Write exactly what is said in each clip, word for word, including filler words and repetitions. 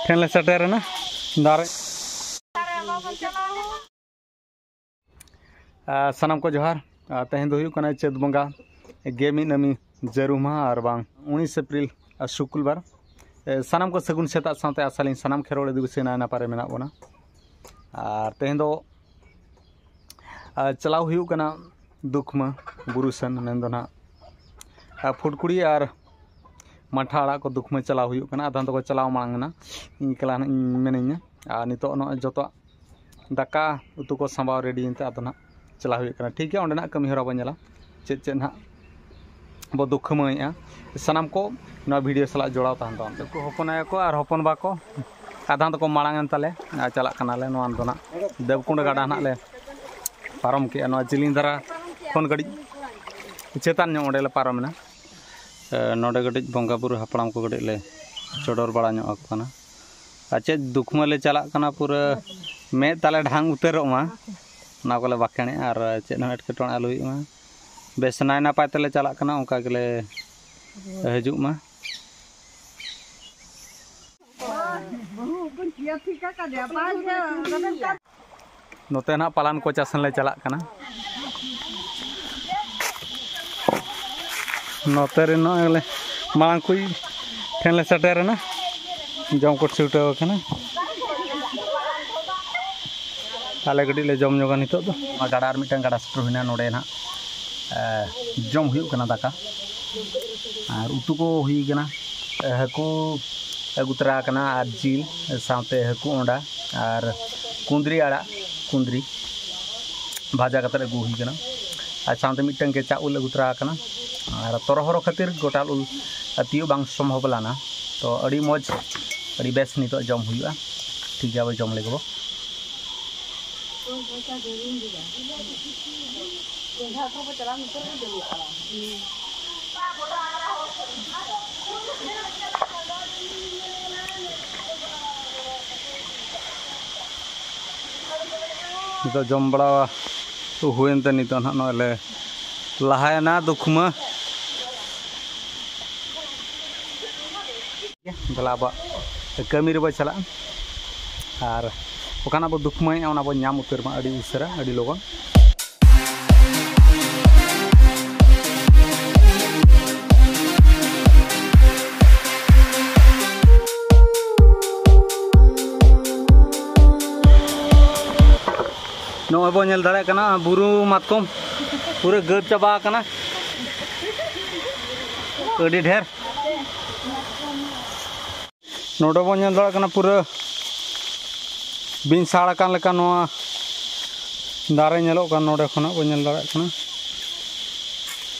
ᱴᱷᱮᱱ ᱞᱮ ᱥᱮᱴᱮᱨᱮᱱᱟ᱾ ᱫᱟᱨᱮ ᱟᱨ ᱥᱟᱱᱟᱢ ᱠᱚ ᱡᱚᱦᱟᱨ᱾ ᱟᱨ ᱛᱮᱦᱮᱧ ᱫᱚ ᱦᱩᱭᱩᱜ ᱠᱟᱱᱟ ᱪᱟᱹᱛ ᱵᱚᱸᱜᱟ ᱜᱮ ᱢᱤᱫ ᱱᱟᱹᱢᱤ ᱡᱟᱹᱨᱩᱢ ᱢᱟᱦᱟ, ᱟᱨ ᱵᱟᱝ ᱩᱱᱤᱥ ᱮᱯᱨᱤᱞ, ᱟᱨ ᱥᱩᱠᱩᱞᱵᱟᱨ᱾ ᱮ, ᱥᱟᱱᱟᱢ ᱠᱚ ᱥᱟᱹᱜᱩᱱ ᱥᱮᱛᱟᱜ ᱥᱟᱶᱛᱮ ᱟᱥᱟᱞᱤᱧ ᱥᱟᱱᱟᱢ ᱠᱷᱮᱨᱣᱟᱲ ᱟᱹᱫᱤᱵᱟᱹᱥᱤ ᱱᱟᱭ ᱱᱟᱯᱟᱭ ᱨᱮ ᱢᱮᱱᱟᱜ ᱵᱚᱱᱟ᱾ ᱟᱨ ᱛᱮᱦᱮᱧ ᱫᱚ, ᱟᱨ, ᱪᱟᱞᱟᱣ ᱦᱩᱭᱩᱜ ᱠᱟᱱᱟ ᱫᱩᱠᱷᱢᱟᱹ ᱵᱩᱨᱩ ᱥᱮᱱ, ᱢᱮᱱᱫᱚ ᱱᱟᱦᱟᱜ, ᱟᱨ, ᱯᱷᱩᱴᱠᱩᱲᱤ ᱟᱨ ᱢᱟᱴᱷᱟ ᱟᱲᱟᱜ ᱠᱚ ᱫᱩᱠᱷᱢᱟᱹ ᱪᱟᱞᱟᱣ ᱦᱩᱭᱩᱜ ᱠᱟᱱᱟ᱾ ᱟᱫᱷᱟᱱ ᱫᱚᱠᱚ ᱪᱟᱞᱟᱣ ᱢᱟᱲᱟᱝ ᱮᱱᱟ, ᱤᱧ ᱮᱠᱞᱟ ᱱᱟᱦᱟᱜ ᱤᱧ ᱢᱮᱱᱟᱹᱧᱟ᱾ ᱟᱨ ᱱᱤᱛᱚᱜ ᱱᱚᱜᱼᱚᱭ ᱡᱚᱛᱚᱣᱟᱜ ᱫᱟᱠᱟ ᱩᱛᱩ ᱠᱚ ᱥᱟᱸᱵᱟᱣ ᱨᱮᱰᱤᱭᱮᱱ ᱛᱮ ᱟᱫᱚ ᱱᱟᱦᱟᱜ ᱪᱟᱞᱟᱣ ᱦᱩᱭᱩᱜ ᱠᱟᱱᱟ᱾ ᱴᱷᱤᱠ ᱜᱮᱭᱟ, ᱚᱸᱰᱮᱱᱟᱜ ᱠᱟᱹᱢᱤ ᱦᱚᱨᱟ ᱵᱚᱱ ᱧᱮᱞᱟ, ᱪᱮᱫ ᱪᱮᱫ ᱱᱟᱦᱟᱜ ᱵᱚ ᱫᱩᱠᱷᱢᱟᱹᱭᱮᱫᱼᱟ᱾ ᱥᱟᱱᱟᱢ ᱠᱚ ᱱᱚᱣᱟ ᱵᱷᱤᱰᱤᱭᱳ ᱥᱟᱞᱟᱜ ᱡᱚᱲᱟᱣ ᱛᱟᱦᱮᱱ ᱛᱟᱵᱚᱱ ᱯᱮ᱾ ᱩᱱᱠᱩ ᱦᱚᱯᱚᱱ ᱟᱭᱳ ᱠᱚ ᱟᱨ ᱦᱚᱯᱚᱱ ᱵᱟ ᱠᱚ ᱟᱫᱷᱟᱱ ᱫᱚᱠᱚ ᱢᱟᱲᱟᱝ ᱮᱱ ᱛᱟᱞᱮ, ᱟᱨ ᱪᱟᱞᱟᱜ ᱠᱟᱱᱟᱞᱮ᱾ ᱱᱚᱣᱟ ᱫᱚ ᱱᱟᱦᱟᱜ ᱫᱮᱵᱽᱠᱩᱸᱰ ᱜᱟᱰᱟ ᱱᱟᱦᱟᱜ ᱞᱮ ᱯᱟᱨᱚᱢ ᱠᱮᱜᱼᱟ᱾ ᱱᱚᱣᱟ ᱡᱤᱞᱤᱧ ᱫᱷᱟᱨᱟ ᱠᱷᱚᱱ ᱠᱟᱹᱴᱤᱡ ᱪᱮᱛᱟᱱ ᱧᱚᱜ ᱚᱸᱰᱮ ᱞᱮ ᱯᱟᱨᱚᱢᱮᱱᱟ᱾ ᱮ, ᱱᱚᱰᱮ ᱠᱟᱹᱴᱤᱡ ᱵᱚᱸᱜᱟ ᱵᱩᱨᱩ ᱦᱟᱯᱲᱟᱢ ᱠᱚ ᱠᱟᱹᱴᱤᱡ ᱞᱮ ᱪᱚᱰᱚᱨ ᱵᱟᱲᱟ ᱧᱚᱜ ᱟᱠᱚ ᱠᱟᱱᱟ᱾ ᱟᱨ ᱪᱮᱫ ᱫᱩᱠᱷᱢᱟᱹ ᱞᱮ ᱪᱟᱞᱟᱜ ᱠᱟᱱᱟ, ᱯᱩᱨᱟᱹ ᱢᱮᱫ ᱛᱟᱞᱮ ᱰᱷᱟᱝ ᱩᱛᱟᱹᱨᱚᱜ ᱢᱟ, ᱚᱱᱟ ᱠᱚᱞᱮ ᱵᱟᱠᱷᱮᱬᱮᱜᱼᱟ᱾ ᱟᱨ ᱪᱮᱫ ᱦᱚᱸ ᱮᱴᱠᱮᱴᱚᱬᱮ ᱟᱞᱚ ᱦᱩᱭᱩᱜ ᱢᱟ, ᱵᱮᱥ ᱱᱟᱭ ᱱᱟᱯᱟᱭ ᱛᱮᱞᱮ ᱪᱟᱞᱟᱜ ᱠᱟᱱᱟ, ᱚᱱᱠᱟ ᱜᱮᱞᱮ ᱦᱤᱡᱩᱜ ᱢᱟ᱾ ᱱᱚᱛᱮ ᱱᱟᱦᱟᱜ ᱯᱟᱞᱟᱱ ᱠᱚᱪᱟ ᱥᱮᱱ ᱞᱮ ᱪᱟᱞᱟᱜ ᱠᱟᱱᱟ᱾ ᱱᱚᱛᱮ ᱨᱮ ᱱᱚᱜᱼᱚᱭ ᱞᱮ ᱢᱟᱲᱟᱝ ᱠᱚ ᱴᱷᱮᱱ ᱞᱮ ᱥᱮᱴᱮᱨᱮᱱᱟ, ᱡᱚᱢ ᱠᱚ ᱪᱷᱩᱴᱟᱹᱣ ᱟᱠᱟᱱᱟ᱾ ᱟᱞᱮ ᱠᱟᱹᱴᱤᱡ ᱞᱮ ᱡᱚᱢ ᱧᱚᱜᱟ ᱱᱤᱛᱚᱜ ᱫᱚ᱾ ᱱᱚᱣᱟ ᱜᱟᱰᱟ ᱟᱨ ᱢᱤᱫᱴᱟᱝ ᱜᱟᱰᱟ ᱥᱮᱴᱮᱨ ᱦᱩᱭᱱᱟ, ᱱᱚᱰᱮ ᱱᱟᱦᱟᱜ, ᱮ, ᱡᱚᱢ ᱦᱩᱭᱩᱜ ᱠᱟᱱᱟ ᱫᱟᱠᱟ᱾ ᱟᱨ ᱩᱛᱩ ᱠᱚ ᱦᱩᱭ ᱠᱟᱱᱟ, ᱦᱟᱹᱠᱩ ᱟᱹᱜᱩ ᱛᱚᱨᱟ ᱟᱠᱟᱱᱟ ᱟᱨ ᱡᱤᱞ, ᱥᱟᱶᱛᱮ ᱦᱟᱹᱠᱩ ᱚᱸᱰᱟ ᱟᱨ ᱠᱩᱸᱫᱽᱨᱤ ᱟᱲᱟᱜ, ᱠᱩᱸᱫᱽᱨᱤ ᱵᱷᱟᱡᱟ ᱠᱟᱛᱮ ᱟᱹᱜᱩ ᱦᱩᱭ ᱠᱟᱱᱟ᱾ ᱟᱨ ᱥᱟᱶᱛᱮ ᱢᱤᱫᱴᱟᱝ ᱠᱮᱪᱟ ᱩᱞ ᱟᱹᱜᱩ ᱛᱚᱨᱟ ᱟᱠᱟᱱᱟ᱾ ᱟᱨ ᱛᱚᱨᱚᱦᱚᱨᱚ ᱠᱷᱟᱹᱛᱤᱨ ᱜᱚᱴᱟᱞ ᱩᱞ ᱛᱤᱭᱳᱜ ᱵᱟᱝ ᱥᱚᱢᱵᱷᱚᱵ ᱞᱮᱱᱟ᱾ ᱛᱚ ᱟᱹᱰᱤ ᱢᱚᱡᱽ, ᱟᱹᱰᱤ ᱵᱮᱥ ᱱᱤᱛᱚᱜ ᱡᱚᱢ ᱦᱩᱭᱩᱜᱼᱟ᱾ ᱴᱷᱤᱠ ᱜᱮᱭᱟ, ᱟᱵᱚ ᱡᱚᱢ ᱞᱮᱜᱮ ᱵᱚ᱾ ᱱᱤᱛᱚᱜ ᱡᱚᱢ ᱵᱟᱲᱟ ᱦᱩᱭᱮᱱ ᱛᱮ ᱱᱤᱛᱚᱜ ᱱᱟᱦᱟᱜ ᱱᱚᱜᱼᱚᱭ ᱞᱮ ᱞᱟᱦᱟᱭᱮᱱᱟ ᱫᱩᱠᱷᱢᱟᱹ᱾ ᱫᱮᱞᱟ ᱟᱵᱚᱣᱟᱜ ᱠᱟᱹᱢᱤ ᱨᱮᱵᱚ ᱪᱟᱞᱟᱜᱼᱟ᱾ ᱟᱨ ᱚᱠᱟᱱᱟᱜ ᱵᱚ ᱫᱩᱠᱷᱢᱟᱹᱭᱮᱫᱼᱟ, ᱚᱱᱟ ᱵᱚ ᱧᱟᱢ ᱩᱛᱟᱹᱨ ᱢᱟ ᱟᱹᱰᱤ ᱩᱥᱟᱹᱨᱟ, ᱟᱹᱰᱤ ᱞᱚᱜᱚᱱ᱾ ᱱᱚᱜᱼᱚᱭ ᱵᱚ ᱧᱮᱞ ᱫᱟᱲᱮᱭᱟᱜ ᱠᱟᱱᱟ, ᱵᱩᱨᱩ ᱢᱟᱛᱠᱚᱢ ᱯᱩᱨᱟᱹ ᱜᱟᱹᱨ ᱪᱟᱵᱟ ᱟᱠᱟᱱᱟ, ᱟᱹᱰᱤ ᱰᱷᱮᱨ᱾ ᱱᱚᱰᱮ ᱵᱚᱱ ᱧᱮᱞ ᱫᱟᱲᱮᱭᱟᱜ ᱠᱟᱱᱟ, ᱯᱩᱨᱟᱹ ᱵᱤᱧ ᱥᱟᱲ ᱟᱠᱟᱱ ᱞᱮᱠᱟ ᱱᱚᱣᱟ ᱫᱟᱨᱮ ᱧᱮᱞᱚᱜ ᱠᱟᱱᱟ᱾ ᱱᱚᱰᱮ ᱠᱷᱚᱱᱟᱜ ᱵᱚᱱ ᱧᱮᱞ ᱫᱟᱲᱮᱭᱟᱜ ᱠᱟᱱᱟ,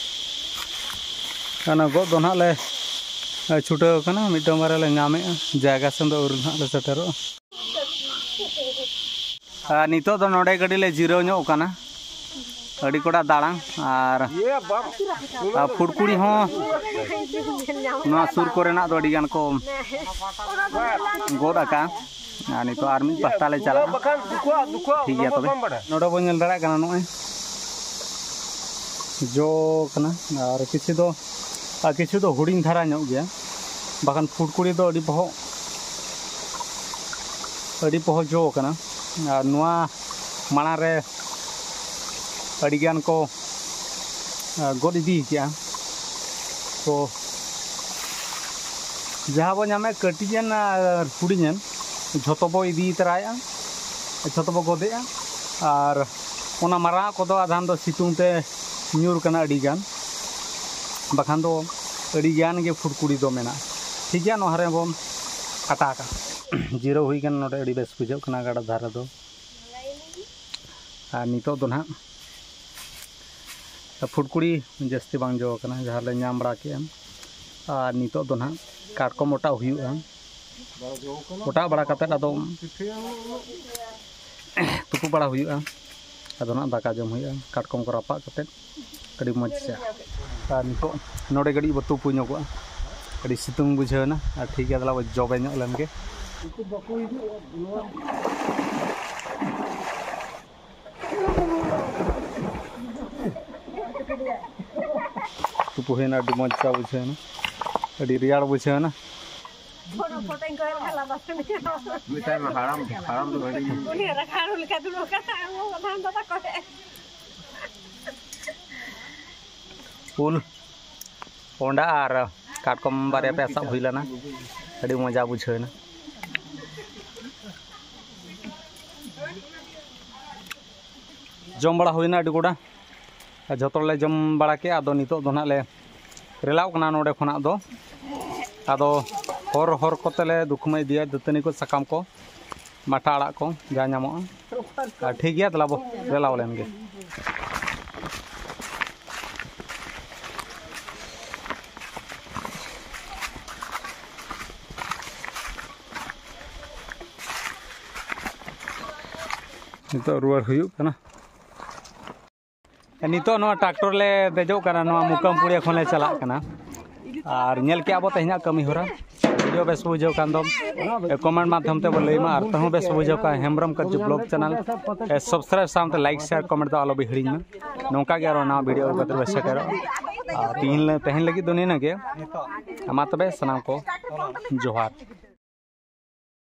ᱚᱱᱟ ᱜᱚᱫ ᱫᱚ ᱱᱟᱦᱟᱜ ᱞᱮ ᱪᱷᱩᱴᱟᱹᱣ ᱟᱠᱟᱱᱟ᱾ ᱢᱤᱫᱴᱟᱝ ᱵᱟᱨᱭᱟ ᱞᱮ ᱧᱟᱢᱮᱜᱼᱟ, ᱡᱟᱭᱜᱟ ᱥᱮᱱ ᱫᱚ ᱟᱹᱣᱨᱤ ᱱᱟᱦᱟᱜ ᱞᱮ ᱥᱮᱴᱮᱨᱚᱜᱼᱟ᱾ ᱟᱨ ᱱᱤᱛᱚᱜ ᱫᱚ ᱱᱚᱰᱮ ᱠᱟᱹᱴᱤᱡ ᱞᱮ ᱡᱤᱨᱟᱹᱣ ᱧᱚᱜ ᱠᱟᱱᱟ, ᱟᱹᱰᱤ ᱠᱚᱰᱟ ᱫᱟᱬᱟᱱ᱾ ᱟᱨ ᱟᱨ ᱯᱷᱩᱴᱠᱩᱲᱤ ᱦᱚᱸ ᱱᱚᱣᱟ ᱥᱩᱨ ᱠᱚᱨᱮᱱᱟᱜ ᱫᱚ ᱟᱹᱰᱤ ᱜᱟᱱ ᱠᱚ ᱜᱚᱫ ᱟᱠᱟᱫᱼᱟ᱾ ᱟᱨ ᱱᱤᱛᱚᱜ ᱟᱨ ᱢᱤᱫ ᱯᱟᱥᱴᱟ ᱞᱮ ᱪᱟᱞᱟᱜᱼᱟ᱾ ᱴᱷᱤᱠ ᱜᱮᱭᱟ ᱛᱚᱵᱮ᱾ ᱱᱚᱰᱮ ᱵᱚᱱ ᱧᱮᱞ ᱫᱟᱲᱮᱭᱟᱜ ᱠᱟᱱᱟ, ᱱᱚᱜᱼᱚᱭ ᱡᱚ ᱠᱟᱱᱟ᱾ ᱟᱨ ᱠᱤᱪᱷᱩ ᱫᱚ, ᱟᱨ ᱠᱤᱪᱷᱩ ᱫᱚ ᱦᱩᱰᱤᱧ ᱫᱷᱟᱨᱟ ᱧᱚᱜ ᱜᱮᱭᱟ, ᱵᱟᱠᱷᱟᱱ ᱯᱷᱩᱴᱠᱩᱲᱤ ᱫᱚ ᱟᱹᱰᱤ ᱯᱚᱦᱚᱜ, ᱟᱹᱰᱤ ᱯᱚᱦᱚᱜ ᱡᱚ ᱠᱟᱱᱟ᱾ ᱟᱨ ᱱᱚᱣᱟ ᱢᱟᱲᱟᱝ ᱨᱮ ᱟᱹᱰᱤᱜᱟᱱ ᱠᱚ, ᱟ, ᱜᱚᱫ ᱤᱫᱤ ᱠᱮᱜᱼᱟ᱾ ᱛᱚ ᱡᱟᱦᱟᱸ ᱵᱚ ᱧᱟᱢᱮᱫ ᱠᱟᱹᱴᱤᱡᱟᱱ ᱟᱨ ᱦᱩᱰᱤᱧᱟᱱ, ᱡᱷᱚᱛᱚ ᱵᱚ ᱤᱫᱤ ᱛᱚᱨᱟᱭᱮᱫᱼᱟ, ᱡᱷᱚᱛᱚ ᱵᱚ ᱜᱚᱫᱮᱜᱼᱟ᱾ ᱟᱨ ᱚᱱᱟ ᱢᱟᱨᱟᱝ ᱠᱚᱫᱚ ᱟᱫᱷᱟᱱ ᱫᱚ ᱥᱤᱛᱩᱝ ᱛᱮ ᱧᱩᱨ ᱠᱟᱱᱟ ᱟᱹᱰᱤᱜᱟᱱ, ᱵᱟᱠᱷᱟᱱ ᱫᱚ ᱟᱹᱰᱤᱜᱟᱱ ᱜᱮ ᱯᱷᱩᱴᱠᱩᱲᱤ ᱫᱚ ᱢᱮᱱᱟᱜᱼᱟ᱾ ᱴᱷᱤᱠ ᱜᱮᱭᱟ, ᱱᱚᱣᱟ ᱨᱮ ᱵᱚᱱ ᱠᱟᱴᱟ ᱠᱟᱜᱼᱟ᱾ ᱡᱤᱨᱟᱹᱣ ᱦᱩᱭ ᱠᱟᱱᱟ, ᱱᱚᱰᱮ ᱟᱹᱰᱤ ᱵᱮᱥ ᱵᱩᱡᱷᱟᱹᱜ ᱠᱟᱱᱟ ᱜᱟᱰᱟ ᱫᱷᱟᱨᱮ ᱫᱚ᱾ ᱟᱨ ᱱᱤᱛᱚᱜ ᱫᱚ ᱱᱟᱦᱟᱜ ᱯᱷᱩᱴᱠᱩᱲᱤ ᱡᱟᱹᱥᱛᱤ ᱵᱟᱝ ᱡᱚ ᱟᱠᱟᱱᱟ, ᱡᱟᱦᱟᱸ ᱞᱮ ᱧᱟᱢ ᱵᱟᱲᱟ ᱠᱮᱜᱼᱟ᱾ ᱟᱨ ᱱᱤᱛᱚᱜ ᱫᱚ ᱱᱟᱦᱟᱜ ᱠᱟᱴᱠᱚᱢ ᱚᱴᱟᱜ ᱦᱩᱭᱩᱜᱼᱟ, ᱚᱴᱟᱜ ᱵᱟᱲᱟ ᱠᱟᱛᱮᱫ ᱟᱫᱚ ᱛᱩᱯᱩ ᱵᱟᱲᱟ ᱦᱩᱭᱩᱜᱼᱟ᱾ ᱟᱫᱚ ᱱᱟᱦᱟᱜ ᱫᱟᱠᱟ ᱡᱚᱢ ᱦᱩᱭᱩᱜᱼᱟ, ᱠᱟᱴᱠᱚᱢ ᱠᱚ ᱨᱟᱯᱟᱜ ᱠᱟᱛᱮᱫ ᱟᱹᱰᱤ ᱢᱚᱡᱽ ᱥᱮ᱾ ᱟᱨ ᱱᱤᱛᱚᱜ ᱱᱚᱰᱮ ᱠᱟᱹᱴᱤᱡ ᱵᱚ ᱛᱩᱯᱩ ᱧᱚᱜᱚᱜᱼᱟ, ᱟᱹᱰᱤ ᱥᱤᱛᱩᱝ ᱵᱩᱡᱷᱟᱹᱣ ᱮᱱᱟ᱾ ᱟᱨ ᱴᱷᱤᱠ ᱜᱮᱭᱟ, ᱫᱮᱞᱟ ᱵᱚ ᱡᱚᱵᱮ ᱧᱚᱜ ᱞᱮᱱ ᱜᱮ᱾ ᱛᱩᱯᱩ ᱦᱩᱭᱱᱟ, ᱟᱹᱰᱤ ᱢᱚᱡᱽ ᱪᱟ ᱵᱩᱡᱷᱟᱹᱣ ᱮᱱᱟ, ᱟᱹᱰᱤ ᱨᱮᱭᱟᱲ ᱵᱩᱡᱷᱟᱹᱣ ᱮᱱᱟ᱾ ᱯᱷᱳᱴᱳᱧ ᱠᱚᱭᱚᱜ ᱠᱟᱜ ᱞᱟᱸᱫᱟ ᱥᱟᱱᱟᱧ ᱠᱟᱱᱟ᱾ ᱢᱮᱛᱟᱭ ᱢᱮ, ᱦᱟᱲᱟᱢ, ᱦᱟᱲᱟᱢ ᱫᱚ ᱵᱟᱹᱲᱤᱡ᱾ ᱩᱱᱤ ᱨᱟᱠᱷᱟ ᱞᱮᱠᱟ ᱫᱩᱲᱩᱵ ᱠᱟᱱᱟ, ᱟᱢ ᱦᱚᱸ ᱫᱟᱫᱟ ᱠᱚᱭᱚᱜ᱾ ᱩᱞ, ᱠᱚᱸᱰᱟ ᱟᱨ ᱠᱟᱴᱠᱚᱢ ᱵᱟᱨᱭᱟ ᱯᱮᱭᱟ ᱥᱟᱵ ᱦᱩᱭ ᱞᱮᱱᱟ, ᱟᱹᱰᱤ ᱢᱚᱡᱟ ᱵᱩᱡᱷᱟᱹᱣ ᱮᱱᱟ᱾ ᱡᱚᱢ ᱵᱟᱲᱟ ᱦᱩᱭᱱᱟ ᱟᱹᱰᱤ ᱜᱚᱰᱟ, ᱟᱨ ᱡᱷᱚᱛᱚ ᱦᱚᱲᱞᱮ ᱡᱚᱢ ᱵᱟᱲᱟ ᱠᱮᱜᱼᱟ᱾ ᱟᱫᱚ ᱱᱤᱛᱚᱜ ᱫᱚ ᱱᱟᱦᱟᱜ ᱞᱮ ᱨᱮᱞᱟᱣ ᱠᱟᱱᱟ ᱱᱚᱰᱮ ᱠᱷᱚᱱᱟᱜ ᱫᱚ᱾ ᱟᱫᱚ ᱦᱚᱨ ᱦᱚᱨ ᱠᱚᱛᱮ ᱞᱮ ᱫᱩᱠᱷᱢᱟᱹ ᱤᱫᱤᱭᱟ, ᱫᱟᱹᱛᱟᱹᱱᱤ ᱠᱚ, ᱥᱟᱠᱟᱢ ᱠᱚ, ᱢᱟᱴᱷᱟ ᱟᱲᱟᱜ ᱠᱚ, ᱡᱟ ᱧᱟᱢᱚᱜᱼᱟ᱾ ᱟᱨ ᱴᱷᱤᱠ ᱜᱮᱭᱟ, ᱫᱮᱞᱟ ᱵᱚ ᱨᱮᱞᱟᱣ ᱞᱮᱱ ᱜᱮ᱾ ᱱᱤᱛᱚᱜ ᱨᱩᱣᱟᱹᱲ ᱦᱩᱭᱩᱜ ᱠᱟᱱᱟ᱾ ᱱᱤᱛᱚᱜ ᱱᱚᱣᱟ ᱴᱨᱟᱠᱴᱚᱨ ᱞᱮ ᱫᱮᱡᱚᱜ ᱠᱟᱱᱟ, ᱱᱚᱣᱟ ᱢᱩᱠᱟᱢᱯᱩᱲᱤᱭᱟᱹ ᱠᱷᱚᱱ ᱞᱮ ᱪᱟᱞᱟᱜ ᱠᱟᱱᱟ᱾ ᱟᱨ ᱧᱮᱞ ᱠᱮᱜᱼᱟ ᱵᱚ ᱛᱮᱦᱮᱧᱟᱜ ᱠᱟᱹᱢᱤ ᱦᱚᱨᱟ, ᱵᱷᱤᱰᱤᱭᱳ ᱵᱮᱥ ᱵᱩᱡᱷᱟᱹᱣ ᱠᱷᱟᱱ ᱫᱚ ᱠᱚᱢᱮᱱᱴ ᱢᱟᱫᱽᱫᱷᱚᱢ ᱛᱮ ᱵᱚ ᱞᱟᱹᱭ ᱢᱟ, ᱟᱨ ᱛᱮᱦᱚᱸ ᱵᱮᱥ ᱵᱩᱡᱷᱟᱹᱣ ᱠᱷᱟᱱ ᱦᱮᱢᱵᱨᱚᱢ ᱠᱟᱹᱡᱩ ᱵᱞᱚᱜ ᱪᱮᱱᱮᱞ ᱥᱟᱵᱥᱠᱨᱟᱭᱤᱵ ᱥᱟᱶᱛᱮ ᱞᱟᱭᱤᱠ, ᱥᱮᱭᱟᱨ, ᱠᱚᱢᱮᱱᱴ ᱫᱚ ᱟᱞᱚ ᱵᱤᱱ ᱦᱤᱲᱤᱧ ᱢᱟ᱾ ᱱᱚᱝᱠᱟ ᱜᱮ ᱟᱨᱚ ᱱᱟᱣᱟ ᱵᱷᱤᱰᱤᱭᱳ ᱟᱹᱜᱩ ᱠᱟᱛᱮ ᱵᱚ ᱥᱮᱴᱮᱨᱚᱜᱼᱟ᱾ ᱟᱨ ᱛᱤᱦᱤᱧ ᱞᱮ-, ᱛᱮᱦᱮᱧ ᱞᱟᱹᱜᱤᱫ ᱫᱚ ᱱᱤᱱᱟᱹᱜ ᱜᱮ᱾ ᱢᱟ ᱛᱚᱵᱮ ᱥᱟᱱᱟᱢ ᱠᱚ ᱡᱚᱦᱟᱨ᱾